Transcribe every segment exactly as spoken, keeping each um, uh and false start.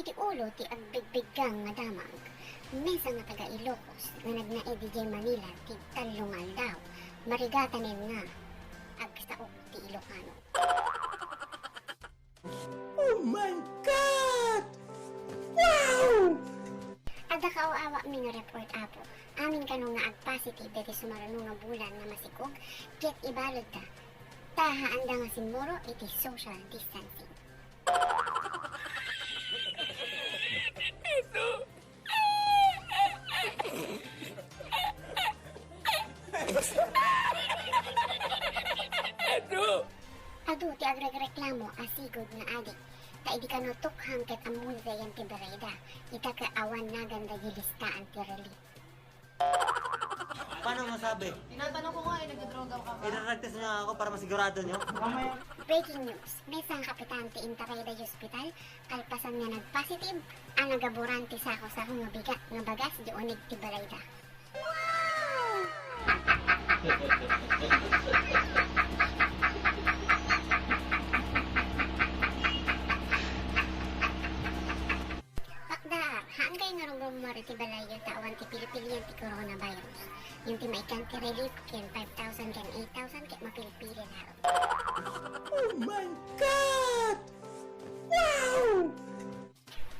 Iti ulo ti agbigbiggang nga damag, maysa nga taga-Ilocos nga nagnaed idiay Manila ti tallo nga aldaw, marigatanen nga agsaok ti Ilocano. Oh my God! Wow! Adda kaaw-awami nga report, Apo. Amin kano nga agpositive dagiti sumaruno nga bulan nga masikog ket ibaludda. Ta haanda nga simmuro iti social distancing. Adu ti agregreklamo a sigud nga adik, ta idi kano tukhang ket ammoda ti balayda, ita ket awan nagan dagiti listaan ti relief. Paano masabi? Tinatanong ko nga eh, nagdodroga ka ba? Ireretest niyo ako para masigurado niyo? Mamaya. Breaking news, maysa nga kapitan ti intaray dagiti ospital, kalpasan nga nagpositive, a nagaburan ti sako-sako nga bigat nga bagas di uneg ti balayda. Pakda, haankayo nga rumrummuar iti balayyo ta awan ti pilipilian ti coronavirus. Ngem ti maikkan ti relief ken five thousand ken eight thousand ket mapilpili laeng. Oh my God! Wow!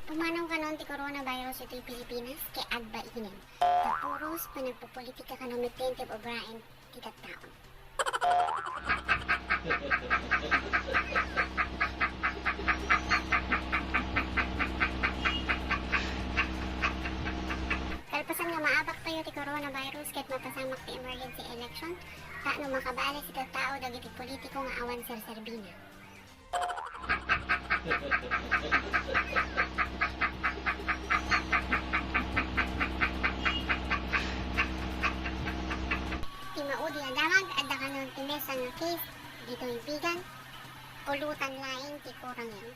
Pumanaw kanon ti coronavirus iti Pilipinas ket agbainen. Ta puros panagpopolitika kano met ti obraen ti tattaon. Kalpasan nga maabaktayo ti coronavirus ket mapasamak ti emergency election, ta no makabali ti tattao dagiti politiko nga awan serserbina. Ti maudi a damag, adda kanon ti maysa nga case ditoy Vigan, kulutan laeng ti kurangyo.